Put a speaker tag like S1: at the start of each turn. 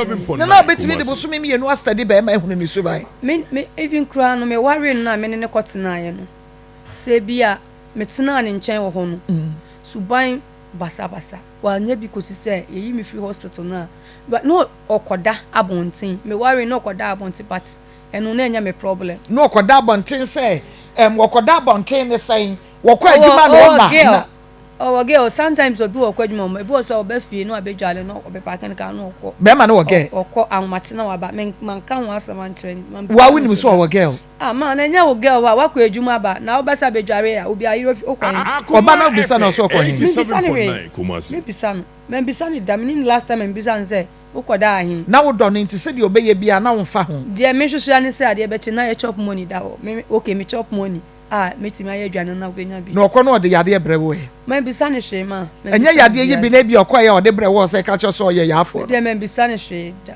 S1: Na na ɔbɛtumi de bosome mmienu astadi bɛrima ahunu ne suban.
S2: Me me even koraa no mewaree no na me ne no kɔtenaeɛ no, sɛ ebia metenaa ne nkyɛn wɔ hɔ no, suban basabasa wanyɛ bi kɔsi sɛ yɛyi me firi hospital no a, but na ɔkɔda abɔnten, mewaree no na ɔkɔda abɔnten but ɛno na ɛnyɛ me problem.
S1: Na ɔkɔda abɔnten sɛ ɛm ɔkɔda abɔnten ne sɛn? Wɔkɔ adwuma na ɔba na.
S2: Ɔwɔ girl sometimes obi wɔ kɔ adwuma mu ebi wɔ sɛ ɔba fie na wabɛdwale na ɔbɛpaake ne car na ɔkɔ.
S1: Bɛrima no wɔ girl.
S2: Ɔkɔ ahomakye na waba me manka ho asɛm ankyerɛ no.
S1: Wa wonim sɛ ɔwɔ girl.
S2: Ah ma na ɛnyɛ wo girl hɔ a wakɔ adwuma aba na wobɛsa abɛdware a obi ayere ofi wokɔ he.
S1: Ɔba na wobisa no ɔsɛ ɔkɔ he.
S2: Mebisa no hwee mebisa no mambisa no da menim last time a mebisa no sɛ wokɔ daa he.
S1: Na wodɔ no nti sɛdeɛ ɔbɛyɛ biara na womfa ho.
S2: Deɛ mehwehwɛ ne sɛ adeɛ bɛkye na yɛ chop money da hɔ me okay me chop money. A mɛtumi ayɛ aduane na wobɛnya bi.
S1: Na ɔkɔ na ɔde yadeɛ brɛ wo ɛ?
S2: Mambisa no hwee ma.
S1: Ɛnyɛ yadeɛ yi bi na ebia ɔkɔeɛ a ɔde brɛ woɔ sɛ ka kyerɛ sɛ ɔyɛ yaafoɔ no?
S2: Medeɛ mambisa no hwee da.